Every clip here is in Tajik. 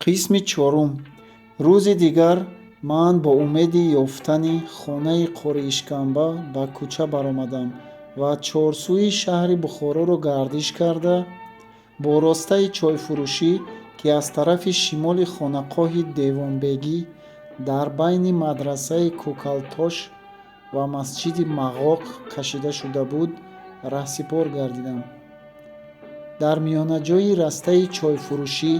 Қисми чорум. Рӯзи дигар ман бо умеди ёфтани хонаи Қори Ишкамба ба кӯча баромадам ва чорсӯи шаҳри Бухороро гардиш карда, бо ростаи чойфурӯшӣ, ки аз тарафи шимоли хонақоҳи Девонбегӣ дар байни мадрасаи Кӯкалтош ва масҷиди Мағоқ кашида шуда буд, раҳсипор гардидам. Дар миёнаҷои растаи чойфурӯшӣ,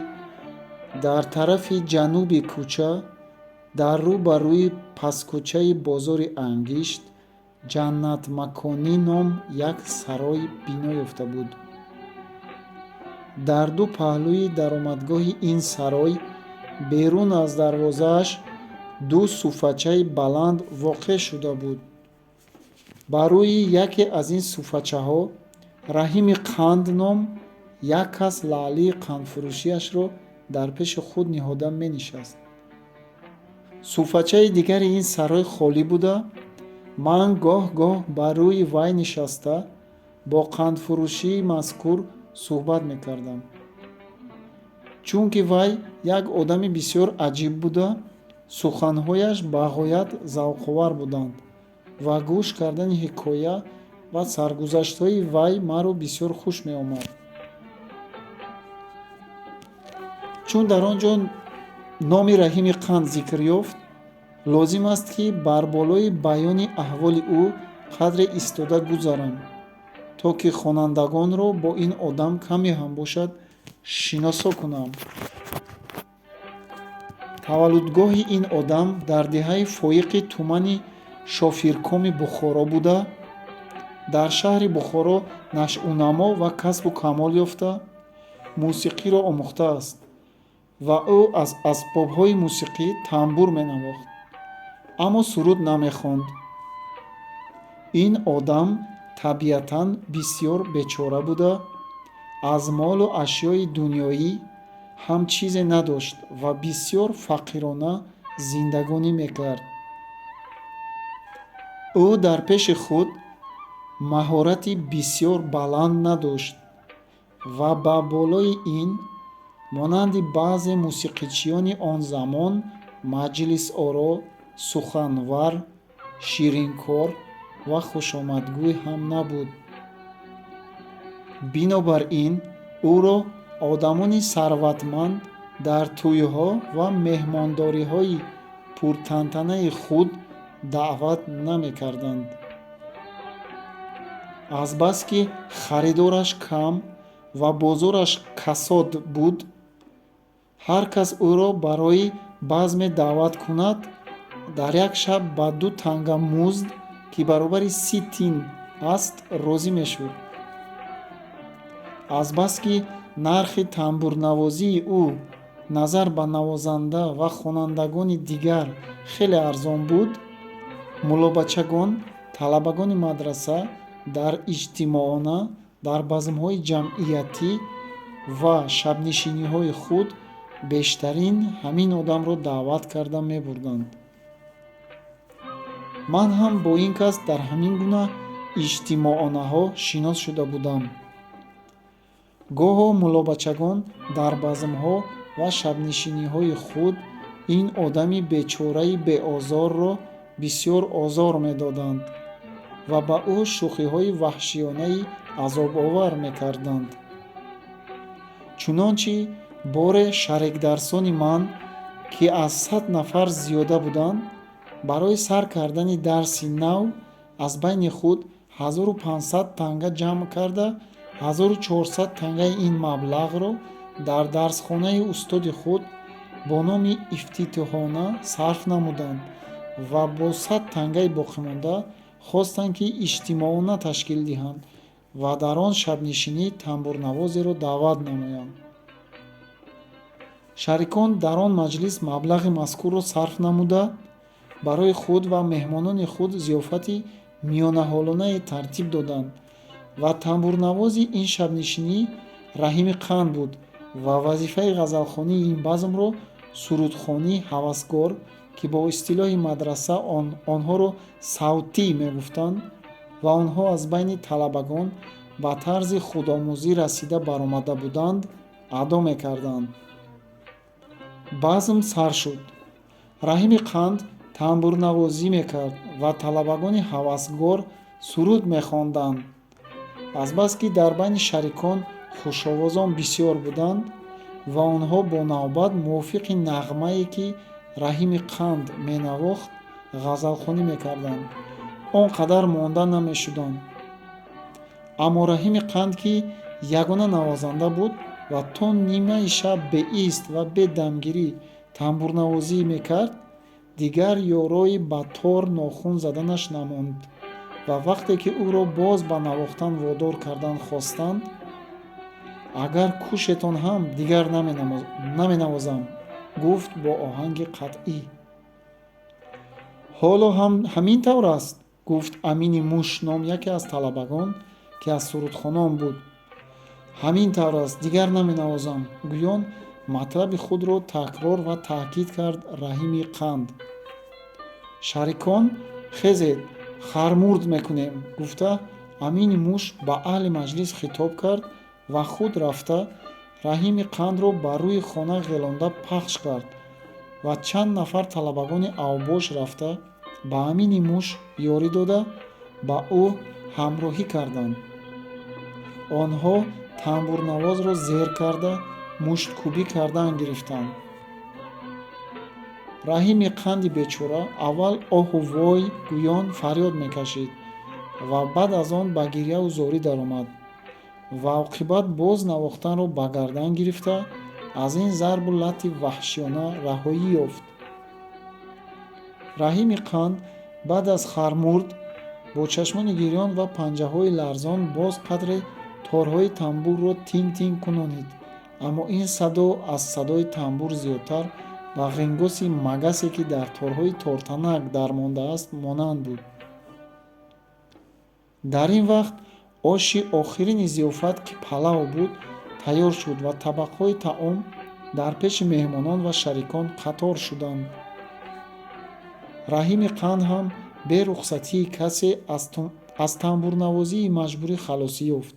дар тарафи ҷануби кӯча, дар рӯ ба рӯи пасткӯчаи бозори ангишт, Ҷаннатмаконӣ ном як сарой бино ёфта буд. Дар ду паҳлӯи даромадгоҳи ин сарой, берун аз дарвозааш, ду суфачаи баланд воқеъ шуда буд. Ба рӯи яке аз ин суфачаҳо Раҳими Қанд ном як кас лаълии қандфурӯшиашро дар пеши худ ниҳода менишаст. Суфачаи дигари ин сарой холӣ буда, ман гоҳ-гоҳ ба рӯи вай нишаста, бо қандфурӯшии мазкур суҳбат мекардам. Чунки вай як одами бисёр аҷиб буда, суханҳояш бағоят завқовар буданд ва гӯш кардани ҳикоя ва саргузаштҳои вай маро бисёр хуш меомад. Чун дар он ҷо номи Раҳими Қанд зикр ёфт, лозим аст, ки бар болои баёни аҳволи ӯ қадре истода гузарам, то ки хонандагонро бо ин одам каме ҳам бошад шиносо кунам. Таваллудгоҳи ин одам дар деҳаи Фоиқи тумани Шофиркоми Бухоро буда, дар шаҳри Бухоро нашъунамо ва касбу камол ёфта, мусиқиро омӯхтааст ва ӯ аз асбобҳои мусиқӣ тамбур менавохт, аммо суруд намехонд. Ин одам табиатан бисёр бечора буда, аз молу ашёи дунёӣ ҳам чизе надошт ва бисёр фақирона зиндагонӣ мекард. Ӯ дар пеши худ маҳорати бисёр баланд надошт ва ба болои ин, монанди баъзе мусиқичиёни он замон, маҷлисоро, суханвар, ширинкор ва хушомадгӯй ҳам набуд. Бинобар ин ӯро одамони сарватманд дар тӯйҳо ва меҳмондориҳои пуртантанаи худ даъват намекарданд. Азбаски харидораш кам ва бозораш касод буд, ҳар кас ӯро барои базме даъват кунад, дар як шаб ба ду танга музд, ки баробари 30 тин аст, розӣ мешуд. Азбаски нархи тамбурнавозии ӯ назар ба навозанда ва хонандагони дигар хеле арзон буд, муллобачагон, талабагони мадраса дар иҷтимоона, дар базмҳои ҷамъиятӣ ва шабнишиниҳои худ бештарин ҳамин одамро даъват карда мебурданд. Ман ҳам бо ин кас дар ҳамин гуна иҷтимоъонаҳо шинос шуда будам. Гоҳо муллобачагон дар базмҳо ва шабнишиниҳои худ ин одами бечораи беозорро бисёр озор медоданд ва ба ӯ шӯхиҳои ваҳшиёнаи азобовар мекарданд. Чунончи боре шарикдарсони ман, ки аз 100 нафар зиёда буданд, барои сар кардани дарси нав аз байни худ 1500 танга ҷамъ карда, 1400 тангаи ин маблағро дар дарсхонаи устоди худ бо номи ифтитиҳона сарф намуданд ва бо 100 тангаи боқимонда хостанд, ки иҷтимоона ташкил диҳанд ва дар он шабнишинӣ тамбурнавозеро даъват намоянд. Шарикон дар он маҷлис маблағи мазкурро сарф намуда, барои худ ва меҳмонони худ зиёфати миёнаҳолонае тартиб доданд ва тамбурнавози ин шабнишинӣ Раҳими Қанд буд ва вазифаи ғазалхонии ин базмро сурудхонии ҳавасгор, ки бо истилоҳи мадраса онҳоро савтӣ мегуфтанд ва онҳо аз байни талабагон ба тарзи худомӯзӣ расида баромада буданд, адо мекарданд. Базм сар шуд. Раҳими Қанд тамбурнавозӣ мекард ва талабагони ҳавасгор суруд мехонданд. Азбаски дар байни шарикон хушовозон бисёр буданд ва онҳо бо навбат мувофиқи нағмае, ки Раҳими Қанд менавохт, ғазалхонӣ мекарданд, он қадар монда намешуданд. Аммо Раҳими Қанд, ки ягона навозанда буд ва то нимаи шаб беист ва бедамгирӣ тамбурнавозӣ мекард, дигар ёрои ба тор нохун заданаш намонд ва вақте ки ӯро боз ба навохтан водор кардан хостанд, «Агар кушетон ҳам, дигар наменавозам», гуфт бо оҳанги қатъӣ. «Ҳоло ҳам ҳамин тавр аст?» гуфт Амини Муш ном яке аз талабагон, ки аз сурудхонон буд. «Ҳамин тавр аст, дигар наменавозам», гӯён матлаби худро такрор ва таъкид кард Раҳими Қанд. «Шарикон, хезед, хармурд мекунем», гуфта, Амини Муш ба аҳли маҷлис хитоб кард ва худ рафта Раҳими Қандро ба рӯи хона ғелонда пахш кард ва чанд нафар талабагони авбош рафта ба Амини Муш ёрӣ дода, ба ӯ ҳамроҳӣ карданд. Онҳо тамбурнавозро зер карда, мушткӯбӣ кардан гирифтанд. Раҳими Қанди бечора аввал оҳу вой гӯён фарёд мекашид ва баъд аз он ба гирьяву зорӣ даромад ва оқибат боз навохтанро ба гардан гирифта, аз ин зарбу латти ваҳшиёна раҳоӣ ёфт. Раҳими Қанд баъд аз хармурд бо чашмони гирён ва панҷаҳои ларзон боз қадре торҳои тамбурро тинг тинг кунонид, аммо ин садо аз садои тамбур зиёдтар ба ғингоси магасе, ки дар торҳои тортанак дармондааст, монанд буд. Дар ин вақт оши охирини зиёфат, ки палав буд, тайёр шуд ва табақҳои таом дар пеши меҳмонон ва шарикон қатор шуданд. Раҳими Қанд ҳам бе рухсатии касе аз тамбурнавозии маҷбурӣ халосӣ ёфт,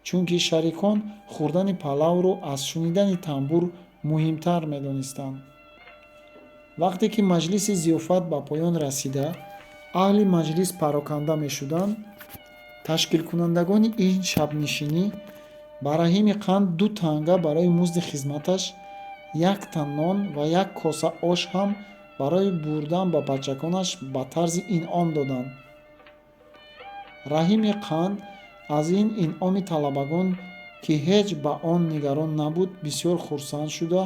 чунки шарикон хӯрдани палавро аз шунидани тамбур муҳимтар медонистанд. Вақте ки маҷлиси зиёфат ба поён расида, аҳли маҷлис пароканда мешуданд, ташкилкунандагони ин шабнишинӣ ба Раҳими Қанд 2 танга барои музди хизматаш, якта нон ва як коса ош ҳам барои бурдан ба бачагонаш ба тарзи инъом доданд. Раҳими Қанд аз ин инъоми талабагон, ки ҳеҷ ба он нигарон набуд, бисёр хурсанд шуда,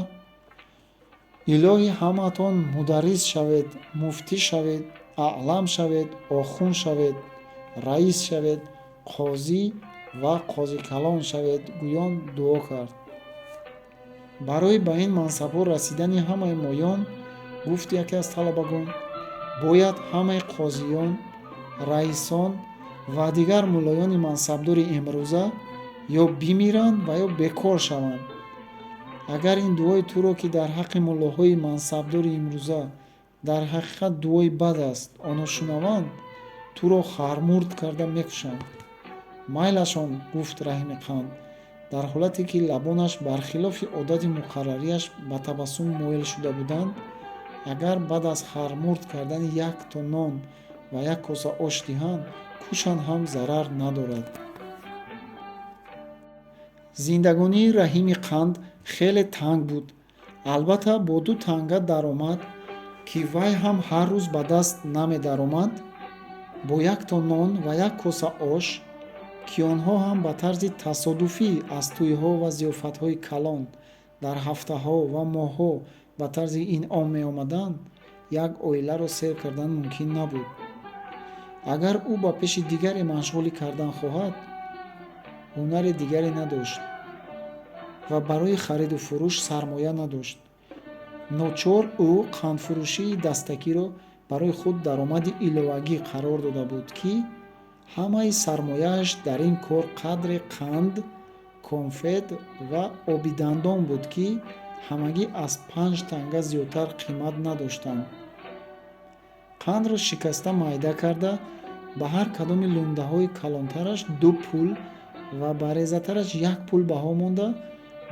«Илоҳӣ, ҳамаатон мударрис шавед, муфтӣ шавед, аълам шавед, охун шавед, раис шавед, қозӣ ва қозикалон шавед», гӯён дуо кард. «Барои ба ин мансабҳо расидани ҳамаи моён, гуфт яке аз талабагон, бояд ҳамаи қозиён, раисон ва дигар муллоёни мансабдори имрӯза ё бимиранд ва ё бекор шаванд. Агар ин дуои туро, ки дар ҳаққи муллоҳои мансабдори имрӯза дар ҳақиқат дуои бад аст, онҳо шунаванд, туро хармурд карда мекушанд». «Майлашон», гуфт Раҳими Қанд дар ҳолате ки лабонаш бархилофи одати муқаррариаш ба табассум моил шуда буданд, агар баъд аз хармурд кардани якто нон ва як коса ош диҳанд, кушанд ҳам зарар надорад. Зиндагонии Раҳими Қанд хеле танг буд. Албатта, бо 2 танга даромад, ки вай ҳам ҳар рӯз ба даст намедаромад, бо якто нон ва як коса ош, ки онҳо ҳам ба тарзи тасодуфӣ аз тӯйҳо ва зиёфатҳои калон дар ҳафтаҳо ва моҳҳо ба тарзи инъом меомаданд, як оиларо сер кардан мумкин набуд. Агар ӯ ба пеши дигаре машғулӣ кардан хоҳад, ҳунари дигаре надошт ва барои хариду фурӯш сармоя надошт. Ночор ӯ қандфурӯшии дастакиро барои худ даромади иловагӣ қарор дода буд, ки ҳамаи сармояаш дар ин кор қадре қанд, конфет ва оби дандон буд, ки ҳамагӣ аз 5 танга зиёдтар қимат надоштанд. Қандро шикаста майда карда, ба ҳар кадоми лундаҳои калонтараш 2 пул ва ба резатараш 1 пул баҳо монда,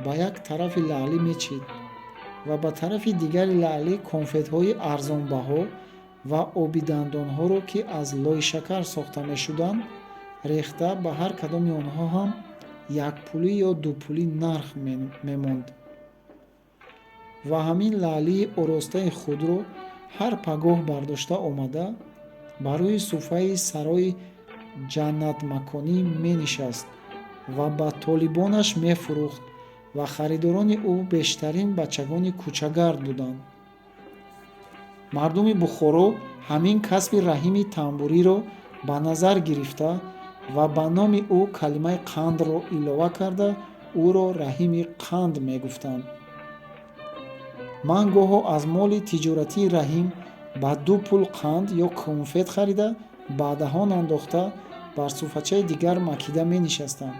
ба як тарафи лаълӣ мечид. Ва ба тарафи дигари лаълӣ конфетҳои арзонбаҳо ва обидандонҳоро, ки аз лойшакар сохта мешуданд, рехта, ба ҳар кадоми онҳо ҳам якпулӣ ё дупулӣ нарх мемонд. Ва ҳамин лаълии оростаи худро ҳар пагоҳ бардошта омада, ба рӯи суфаи сарои ҷаннатмаконӣ менишаст ва ба толибонаш мефурӯхт ва харидорони ӯ бештарин бачагони кӯчагард буданд. Мардуми Бухоро ҳамин касби Раҳими Тамбуриро ба назар гирифта ва ба номи ӯ калимаи қандро илова карда, ӯро Раҳими Қанд мегуфтанд. Ман гоҳо аз моли тиҷоратии Раҳим ба 2 пул қанд ё конфет харида, ба даҳон андохта, бар суфачаи дигар макида менишастам.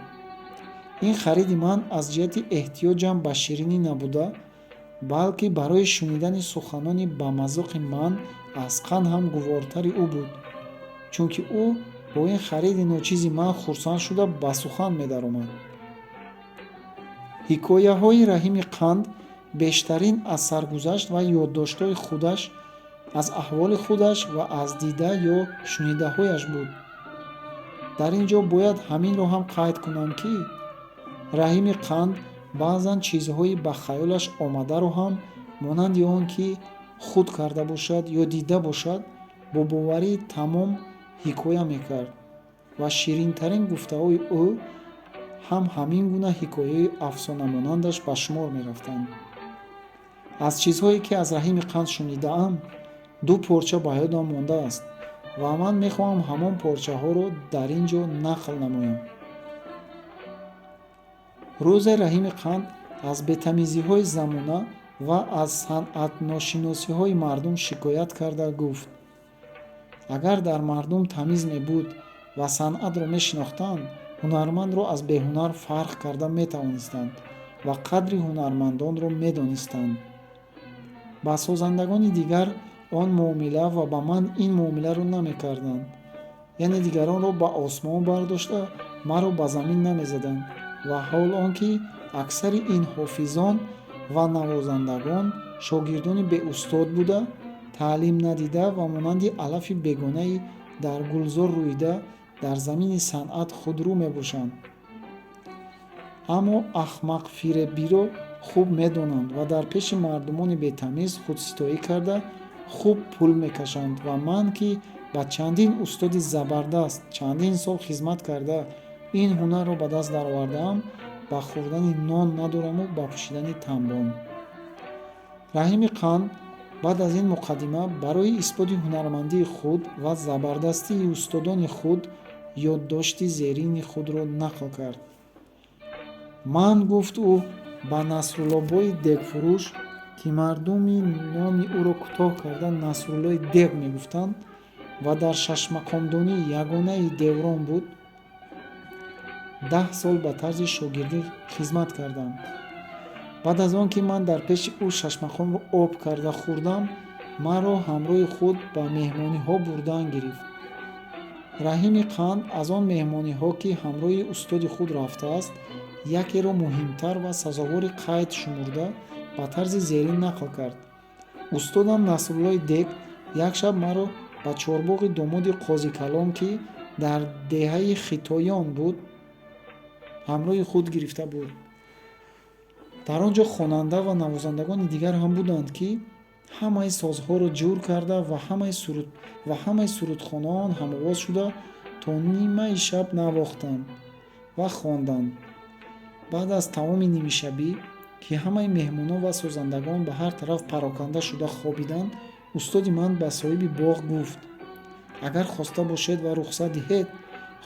Ин хариди ман аз ҷиҳати эҳтиёҷам ба ширинӣ набуда, балки барои шунидани суханони ба мазоқи ман аз қанд ҳам гувортари ӯ буд, чунки ӯ бо ин хариди ночизи ман хурсанд шуда, ба сухан медаромад. Ҳикояҳои Раҳими Қанд бештарин аз саргузашт ва ёддоштҳои худаш, аз аҳволи худаш ва аз дида ё шунидаҳояш буд. Дар ин ҷо бояд ҳаминро ҳам қайд кунам, ки Раҳими Қанд баъзан чизҳои ба хаёлаш омадаро ҳам, монанди он ки худ карда бошад ё дида бошад, бо боварии тамом ҳикоя мекард ва ширинтарин гуфтаҳои ӯ ҳам ҳамин гуна ҳикояҳои афсонамонандаш ба шумор мерафтанд. Аз чизҳое, ки аз Раҳими Қанд шунидаам, ду порча ба ёдам мондааст ва ман мехоҳам ҳамон порчаҳоро дар ин ҷо нақл намоям. Рӯзе Раҳими Қанд аз бетамизиҳои замона ва аз санъатношиносиҳои мардум шикоят карда гуфт: агар дар мардум тамиз мебуд ва санъатро мешинохтанд, ҳунармандро аз беҳунар фарқ карда метавонистанд ва қадри ҳунармандонро медонистанд. Ба созандагони дигар он муомила ва ба ман ин муомиларо намекарданд, яъне дигаронро ба осмон бардошта, маро ба замин намезаданд. Ва ҳол он ки аксари ин ҳофизон ва навозандагон шогирдони беустод буда, таълим надида ва монанди алафи бегонаи дар гулзор рӯида дар замини санъат худрӯ мебошанд, аммо ахмақфиребиро хуб медонанд ва дар пеши мардумони бетамиз худситоӣ карда, хуб пул мекашанд. Ва ман, ки ба чандин устоди забардаст чандин сол хизмат карда, ин ҳунарро ба даст даровардаам, ба хӯрдани нон надораму ба пӯшидани тамбон. Раҳими Қанд баъд аз ин муқаддима барои исботи ҳунармандии худ ва забардастии устодони худ ёддошти зерини худро нақл кард. Ман, гуфт ӯ, ба Насруллобои дегфурӯш, ки мардуми номи ӯро кӯтоҳ карда Насруллои Дег мегуфтанд ва дар шашмақомдонӣ ягонаи деврон буд, 10 сол ба тарзи шогирдӣ хизмат кардам. Баъд аз он ки ман дар пеши ӯ шашмақомро об карда хӯрдам, маро ҳамроҳи худ ба меҳмониҳо бурдан гирифт. Раҳими Қанд аз он меҳмониҳо, ки ҳамроҳи устоди худ рафтааст, якеро муҳимтар ва сазовори қайд шумурда, ба тарзи зерин нақл кард. Устодам Насруллои Дег як шаб маро ба чорбоғи домоди Қозикалон, ки дар деҳаи Хитоён буд, ҳамроҳи худ гирифта буд. Дар он ҷо хонанда ва навозандагони дигар ҳам буданд, ки ҳамаи созҳоро ҷур карда ва ҳамаи сурудхонон ҳамовоз шуда, то нимаи шаб навохтанд ва хонданд. Баъд аз тамоми нимшабӣ, ки ҳамаи меҳмонон ва созандагон ба ҳар тараф пароканда шуда хобиданд, устоди ман ба соҳиби боғ гуфт: агар хоста бошед ва рухсат диҳед,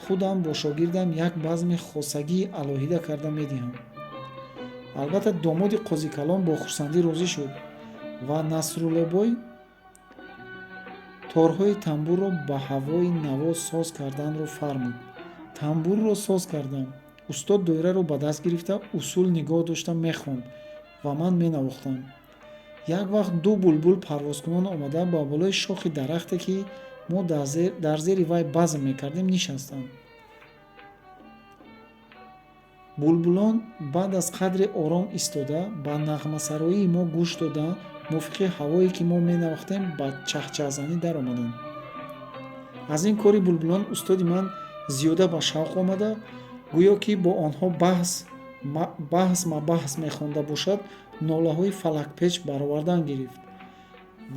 худам бо шогирдам як базми хосагии алоҳида карда медиҳам. Албатта, домоди Қозикалон бо хурсандӣ розӣ шуд ва Насруллобой торҳои тамбурро ба ҳавои наво соз карданро фармуд. Тамбурро соз кардам. Устод доираро ба даст гирифта, усул нигоҳ дошта мехонд ва ман менавохтам. Як вақт ду булбул парвозкунон омада, ба болои шохи дарахте, ки мо дар зери вай базм мекардем, нишастанд. Булбулон баъд аз қадре ором истода, ба нағмасароии мо гӯш дода, мувофиқи ҳавое, ки мо менавохтем, ба чаҳчаҳзанӣ даромаданд. Аз ин кори булбулон устоди ман зиёда ба шавқ омада, гӯё ки бо онҳо баҳс мабаҳс мехонда бошад, нолаҳои фалакпеч баровардан гирифт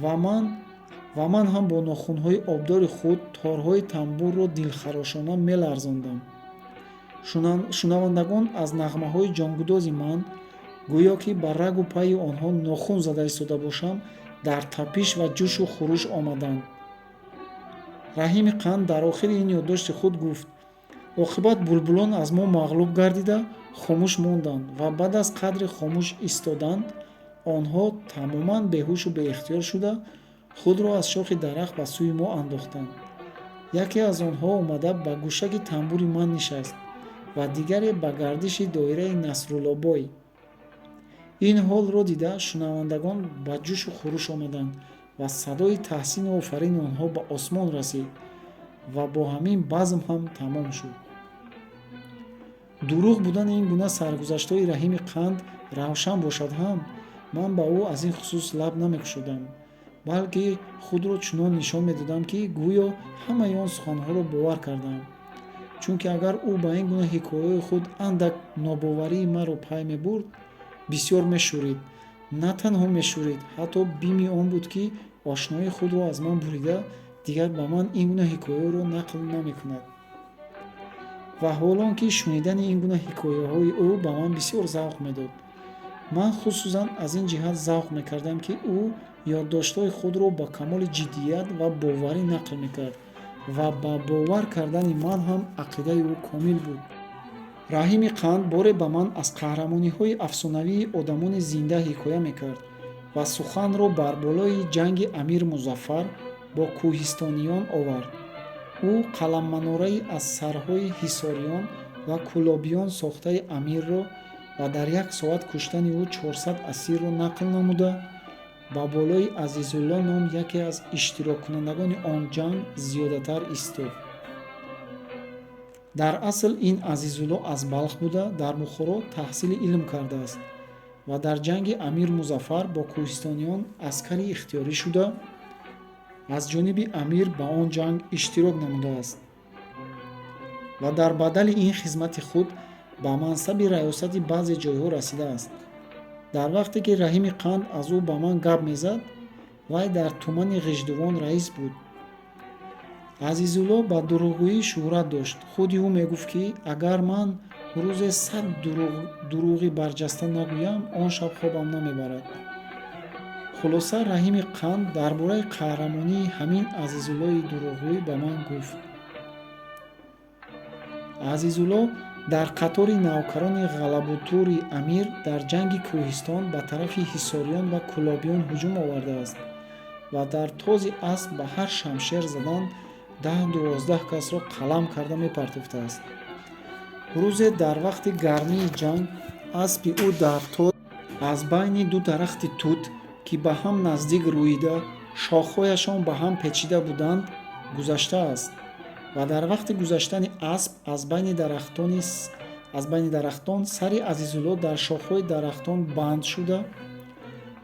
ва ман ҳам бо нохунҳои обдори худ торҳои тамбурро дилхарошона меларзондам. Шунавандагон аз нағмаҳои ҷонгудози ман, гӯё ки ба рагу пайи онҳо нохун зада истода бошам, дар тапиш ва ҷӯшу хуруш омаданд. Раҳими Қанд дар охири ин ёддошти худ гуфт: «Оқибат булбулон аз мо мағлуб гардида, хомӯш монданд ва баъд аз қадре хомӯш истодан онҳо тамоман беҳушу беихтиёр шуда, худро аз шохи дарахт ба сӯи мо андохтанд. Яке аз онҳо омада ба гӯшаки тамбури ман нишаст ва дигаре ба гардиши доираи Насруллобой. Ин ҳолро дида, шунавандагон ба ҷӯшу хуруш омаданд ва садои таҳсину офарини онҳо ба осмон расид ва бо ҳамин базм ҳам тамом шуд». Дурӯғ будани ин гуна саргузаштҳои Раҳими Қанд равшан бошад ҳам, ман ба ӯ аз ин хусус лаб намекушодам, балки худро чунон нишон медодам, ки гӯё ҳамаи он суханҳоро бовар кардаам, чунки агар ӯ ба ин гуна ҳикояҳои худ андак нобоварии маро пай мебурд, бисёр мешӯрид. На танҳо мешӯрид, ҳатто бими он буд, ки ошноии худро аз ман бурида, дигар ба ман ин гуна ҳикояҳоро нақл намекунад. Ва ҳол он ки шунидани ин гуна ҳикояҳои ӯ ба ман бисёр завқ медод. Ман хусусан аз ин ҷиҳат завқ мекардам, ки ӯ ёддоштҳои худро ба камоли ҷиддият ва боварӣ нақл мекард ва ба бовар кардани ман ҳам ақидаи ӯ комил буд. Раҳими Қанд боре ба ман аз қаҳрамониҳои афсонавии одамони зинда ҳикоя мекард ва суханро бар болои ҷанги Амир Музаффар бо кӯҳистониён овард. Ӯ қаламманораи аз сарҳои ҳисориён ва кӯлобиён сохтаи амирро ва дар як соат куштани ӯ 400 асирро нақл намуда, ба болои Азизулло ном яке аз иштироккунандагони он ҷанг зиёдатар истод. Дар асл ин Азизулло аз Балх буда, дар Бухоро таҳсили илм кардааст ва дар ҷанги Амир Музаффар бо кӯҳистониён аскари ихтиёрӣ шуда, аз ҷониби амир ба он ҷанг иштирок намудааст ва дар бадали ин хизмати худ ба мансаби раёсати баъзе ҷойҳо расидааст. Дар вақте ки Раҳими Қанд аз ӯ ба ман гап мезад, вай дар тумани Ғиждувон раис буд. Азизулло ба дурӯғгӯӣ шӯҳрат дошт. Худи ӯ мегуфт, ки агар ман рӯзе 100 дурӯғи барҷаста нагӯям, он шаб хобам намебарад. Хулоса, Раҳими Қанд дар бораи қаҳрамонии ҳамин Азизуллои дурӯғгӯй ба ман гуфт: Азизулло дар қатори навкарони ғалабутури амир дар ҷанги кӯҳистон ба тарафи ҳисориён ва кӯлобиён ҳуҷум овардааст ва дар този асп ба ҳар шамшер задан 10-12 касро қалам карда мепартофтааст. Рӯзе дар вақти гармии ҷанг аспи ӯ дар тоз аз байни ду дарахти тут, ки ба ҳам наздик рӯида, шохҳояшон ба ҳам печида буданд, гузаштааст ва дар вақти гузаштани асп аз байни дарахтон сари Азизулло дар шохҳои дарахтон банд шуда,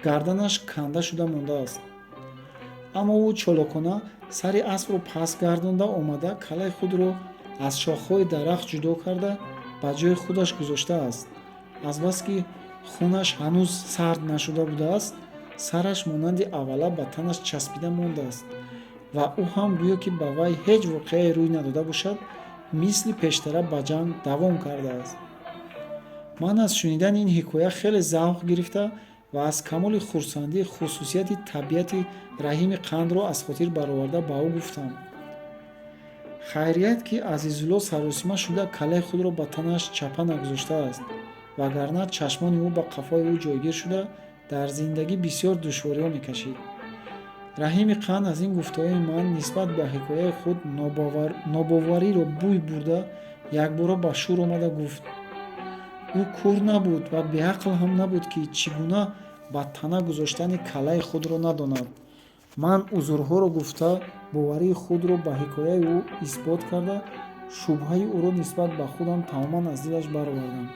гарданаш канда шуда мондааст. Аммо ӯ чолокона сари аспро паст гардонда омада, каллаи худро аз шохҳои дарахт ҷудо карда, ба ҷои худаш гузоштааст. Азбаски хунаш ҳанӯз сард нашуда будааст, сараш монанди аввала ба танаш часпида мондааст ва ӯ ҳам гӯё ки ба вай ҳеҷ воқеае рӯй надода бошад, мисли пештара ба ҷанг давом кардааст. Ман аз шунидани ин ҳикоя хеле завқ гирифта ва аз камоли хурсандӣ хусусияти табиати Раҳими Қандро аз хотир бароварда, ба ӯ гуфтам: «Хайрият, ки Азизулло саросима шуда, каллаи худро ба танаш чапа нагузоштааст, вагарна чашмони ӯ ба қафои ӯ ҷойгир шуда, дар зиндагӣ бисёр душвориҳо мекашид». Раҳими Қанд аз ин гуфтаҳои ман нисбат ба ҳикояи худ нобовариро бӯй бурда, якбора ба шӯр омада гуфт: «Ӯ кур набуд ва беақл ҳам набуд, ки чӣ гуна ба тана гузоштани каллаи худро надонад». Ман узрҳоро гуфта, боварии худро ба ҳикояи ӯ исбот карда, Шубҳаи ӯро нисбат ба худам тамоман аз дилаш баровардам.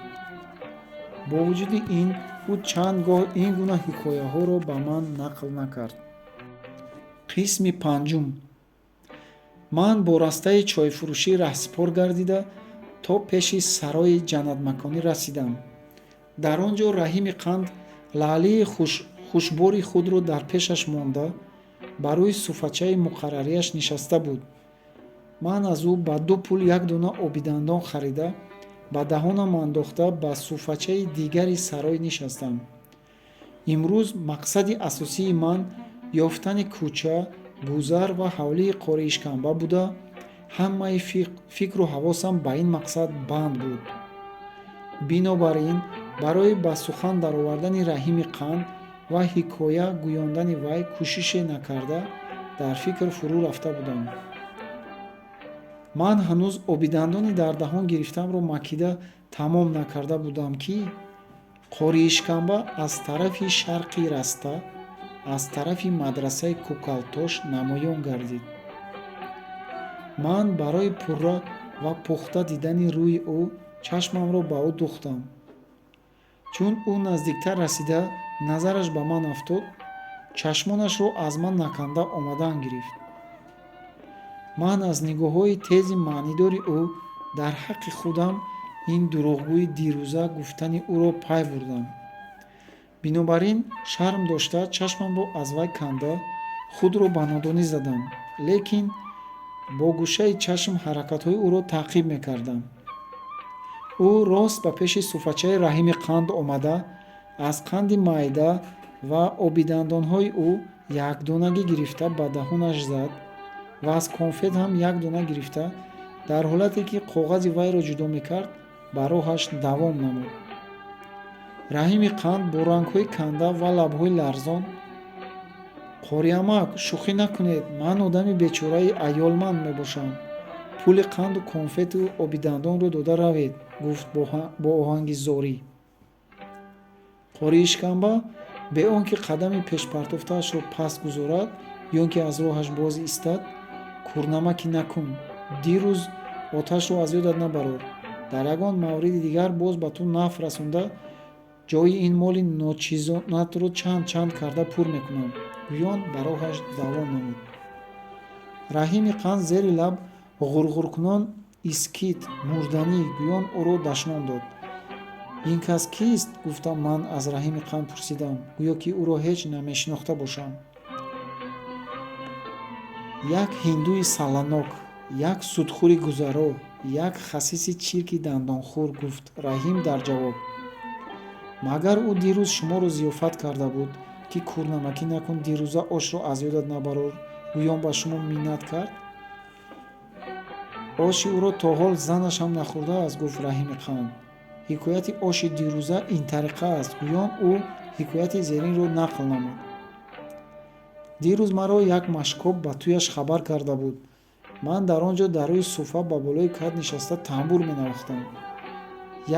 Бо вуҷуди ин, ӯ чанд гоҳ ин гуна ҳикояҳоро ба ман нақл накард. Қисми панҷум. Ман бо растаи чойфурӯшӣ раҳсипор гардида, то пеши сарои ҷаннатмаконӣ расидам. Дар он ҷо Раҳими Қанд лаълии хушбори худро дар пешаш монда, ба рӯи суфачаи муқаррарияш нишаста буд. Ман аз ӯ ба 2 пул як дона обидандон харида, ба даҳонам андохта, ба суфачаи дигари сарой нишастам. Имрӯз мақсади асосии ман ёфтани кӯча, гузар ва ҳавлии Қори Ишкамба буда, ҳамаи фикру ҳавосам ба ин мақсад банд буд. Бинобар ин, барои ба сухан даровардани Раҳими Қанд ва ҳикоя гӯёндани вай кӯшише накарда, дар фикр фурӯ рафта будам. Ман ҳанӯз обидандони дар даҳон гирифтамро макида тамом накарда будам, ки Қори Ишкамба аз тарафи шарқи раста, аз тарафи мадрасаи Кӯкалтош намоён гардид. Ман барои пурра ва пухта дидани рӯи ӯ чашмамро ба ӯ духтам. Чун ӯ наздиктар расида, назараш ба ман афтод, чашмонашро аз ман наканда омадан гирифт. Ман аз нигоҳҳои тези маънидори ӯ дар ҳаққи худам ин дурӯғгӯи дирӯза гуфтани ӯро пай бурдам. Бинобар ин, шарм дошта, чашмамро аз вай канда, худро ба нодонӣ задам, лекин бо гӯшаи чашм ҳаракатҳои ӯро таъқиб мекардам. Ӯ рост ба пеши суфачаи Раҳими Қанд омада, аз қанди майда ва обидандонҳои ӯ якдонагӣ гирифта, ба даҳонаш зад ва аз конфет ҳам як дона гирифта, дар ҳолате ки коғази вайро ҷудо мекард, ба роҳаш давом намуд. Раҳими Қанд бо рангҳои канда ва лабҳои ларзон: «Қориамак, шӯхӣ накунед, ман одами бечораи аёлманд мебошам. Пули қанду конфету обидандонро дода равед», гуфт бо оҳанги зорӣ. Қори Ишкамба бе он ки қадами пешпартофтаашро паст гузорад ё ки аз роҳаш боз истад: «Кӯрнамакӣ накун, дирӯз оташро аз ёдат набарор. Дар ягон мавриди дигар боз ба ту нафъ расонда, ҷои ин моли ночизонатро чанд чанд карда пур мекунам», гӯён ба роҳаш давом намуд. Раҳими Қанд зери лаб ғурғуркунон «Искит, мурданӣ» гӯён ӯро дашном дод. «Ин кас кист?» гуфтам ман аз Раҳими Қанд пурсидам, гӯё ки ӯро ҳеҷ намешинохта бошам. «Як ҳиндуи салланок, як судхӯри гузаро, як хасиси чирки дандонхӯр», гуфт Раҳим дар ҷавоб. «Магар ӯ дирӯз шуморо зиёфат карда буд, ки кӯрнамакӣ накун, дирӯза ошро аз ёдат набарор гӯён ба шумо миннат кард?» «Оши ӯро то ҳол занаш ҳам нахӯрдааст», гуфт Раҳими Қанд. «Ҳикояти оши дирӯза ин тариқа аст», гӯён ӯ ҳикояти зеринро нақл намуд. «Дирӯз маро як машкоб ба тӯяш хабар карда буд. Ман дар он ҷо дар рӯи суфа ба болои кат нишаста тамбур менавохтам.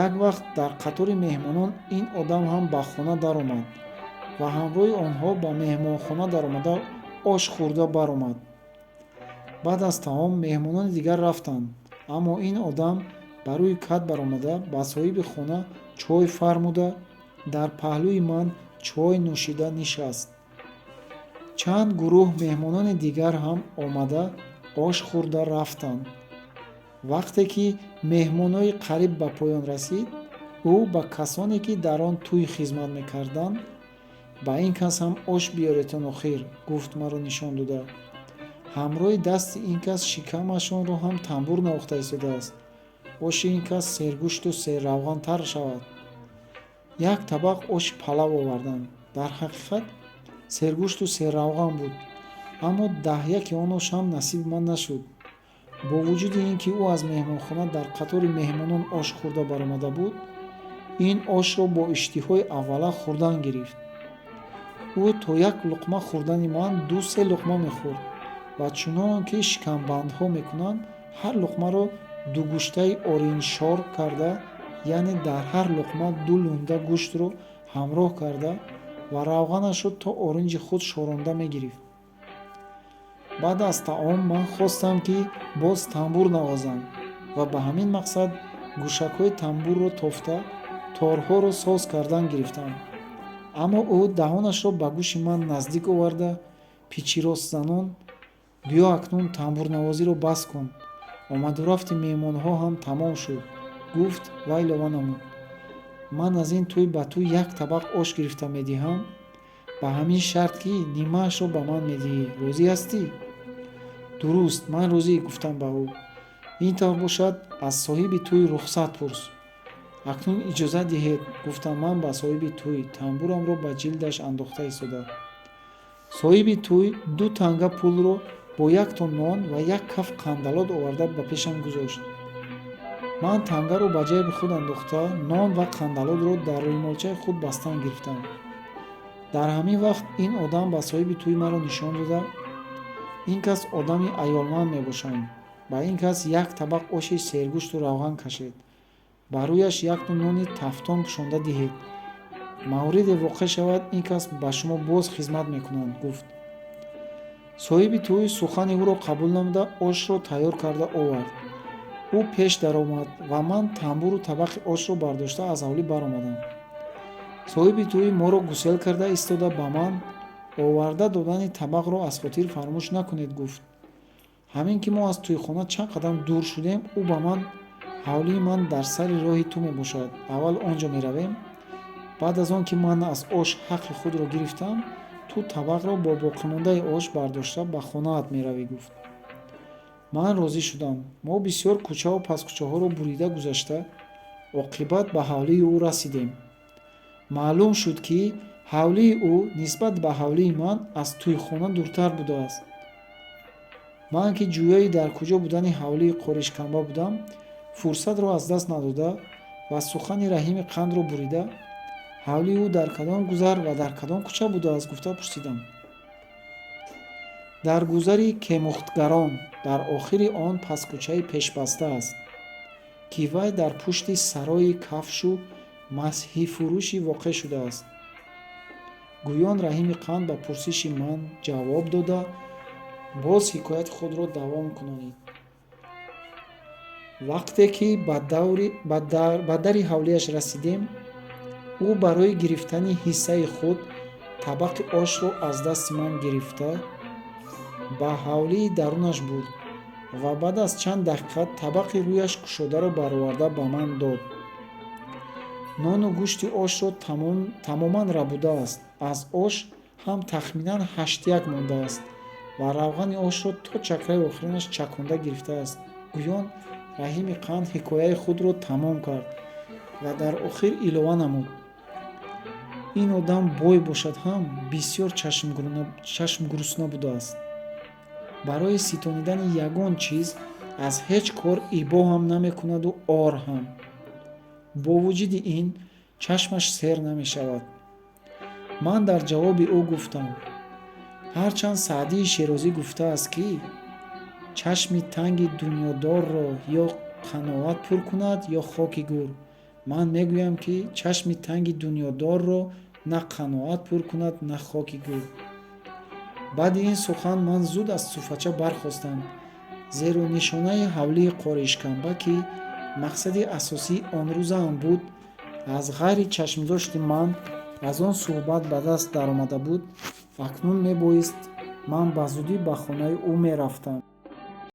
Як вақт дар қатори меҳмонон ин одам ҳам ба хона даромад ва ҳамроҳи онҳо ба меҳмонхона даромада, ош хӯрда баромад. Баъд аз таом меҳмонони дигар рафтанд, аммо ин одам ба рӯи кат баромада, ба соҳиби хона чой фармуда, дар паҳлӯи ман чой нӯшида нишаст. Чанд гурӯҳ меҳмонони дигар ҳам омада, ош хӯрда рафтанд. Вақте ки меҳмонои қариб ба поён расид, ӯ ба касоне, ки дар он тӯй хизмат мекарданд: «Ба ин кас ҳам ош биёретон охир», гуфт маро нишон дода. «Ҳамроҳи дасти ин кас шикамашонро ҳам тамбур навохта истодааст. Оши ин кас сергӯшту серравғантар шавад». Як табақ оши палав оварданд. Дар ҳақиқат сергӯшту серравған буд, аммо даҳяки он ош ҳам насиби ман нашуд. Бо вуҷуди ин ки ӯ аз меҳмонхона дар қатори меҳмонон ош хӯрда баромада буд, ин ошро бо иштиҳои аввала хӯрдан гирифт. Ӯ то як луқма хӯрдани ман ду-се луқма мехӯрд ва чунон ки шикамбандҳо мекунанд, ҳар луқмаро дугӯштаи оринҷшор карда, яъне дар ҳар луқма ду лунда гӯштро ҳамроҳ карда ва равғанашро то оринҷи худ шоронда мегирифт. Баъд аз таом ман хостам, ки боз тамбур навозам. Ва ба ҳамин мақсад гӯшакҳои тамбурро тофта, торҳоро соз кардан гирифтам. Аммо ӯ даҳонашро ба гӯши ман наздик оварда, пичиррос занон: «Биё, акнун тамбурнавозиро бас кун, омадурафти меҳмонҳо ҳам тамом шуд», гуфт ва илова намуд: «Ман аз ин тӯй ба ту як табақ ош гирифта медиҳам, ба ҳамин шарт, ки нимаашро ба ман медиҳӣ. Розӣ ҳастӣ?» «Дуруст, ман розӣ», гуфтам ба ӯ. «Ин тавр бошад, аз соҳиби тӯй рухсат пурс». «Акнун иҷозат диҳед», гуфтам ман ба соҳиби тӯй, тамбурамро ба ҷилдаш андохта истода. Соҳиби тӯй ду танга пулро бо якто нон ва як каф қандалот оварда ба пешам гузошт. Ман тангаро ба ҷайби худ андохта, нон ва қандалотро дар рӯймолчаи худ бастан гирифтам. Дар ҳамин вақт ин одам ба соҳиби тӯй маро нишон дода: «Ин кас одами аёлманд мебошанд. Ба ин кас як табақ оши сергӯшту равған кашед, ба рӯяш якто нони тафтон пӯшонда диҳед. Мавриде воқеъ шавад, ин кас ба шумо боз хизмат мекунанд», гуфт. Соҳиби тӯй сухани ӯро қабул намуда, ошро тайёр карда овард. Ӯ пеш даромад ва ман тамбуру табақи ошро бардошта аз ҳавлӣ баромадам. Соҳиби тӯй моро гусел карда истода ба ман: «Оварда додани табақро аз хотир фаромӯш накунед», гуфт. Ҳамин ки мо аз тӯйхона чанд қадам дур шудем, ӯ ба ман: «Ҳавлии ман дар сари роҳи ту мебошад, аввал он ҷо меравем. Баъд аз он ки ман аз ош ҳаққи худро гирифтам, ту табақро бо боқимондаи ош бардошта ба хонаат меравӣ», гуфт. Ман розӣ шудам. Мо бисёр кӯчаву паскӯчаҳоро бурида гузашта, оқибат ба ҳавлии ӯ расидем. Маълум шуд, ки ҳавлии ӯ нисбат ба ҳавлии ман аз тӯйхона дуртар будааст. Ман, ки ҷӯёи дар куҷо будани ҳавлии Қоришканба будам, фурсатро аз даст надода ва сухани Раҳими Қандро бурида: «Ҳавлии ӯ дар кадом гузар ва дар кадом кӯча будааст?» гуфта пурсидам. «Дар гузари Кемухтгарон, дар охири он паскӯчаи пешбаста аст, ки вай дар пушти сарои кафшу масҳифурӯшӣ воқеъ шудааст», гӯён Раҳими Қанд ба пурсиши ман ҷавоб дода, боз ҳикояти худро давом кунонид. Вақте ки ба дари ҳавлиаш расидем, ӯ барои гирифтани ҳиссаи худ табақи ошро аз дасти ман гирифта, ба ҳавлии дарунаш бурд ва баъд аз чанд дақиқа табақи рӯяш кушодаро бароварда ба ман дод. Нону гӯшти ошро тамоман рабудааст, аз ош ҳам тахминан ҳаштяк мондааст ва равғани ошро то чакраи охиринаш чаконда гирифтааст, гӯён Раҳими Қанд ҳикояи худро тамом кард ва дар охир илова намуд: «Ин одам бой бошад ҳам, бисёр чашмгурусна будааст. Барои ситонидани ягон чиз аз ҳеҷ кор ибо ҳам намекунаду ор ҳам. Бо вуҷуди ин чашмаш сер намешавад». Ман дар ҷавоби ӯ гуфтам: «Ҳарчанд Саъдии Шерозӣ гуфтааст, ки чашми танги дунёдорро ё қаноат пур кунад, ё хоки гӯр, ман мегӯям, ки чашми танги дунёдорро на қаноат пур кунад, на хоки гӯр». Баъди ин сухан ман зуд аз суфача бархостам, зеро нишонаи ҳавлии Қоришканба, ки мақсади асосии он рӯзаам буд, аз ғайри чашмдошти ман аз он суҳбат ба даст даромада буд. Акнун мебоист ман ба зудӣ ба хонаи ӯ мерафтам.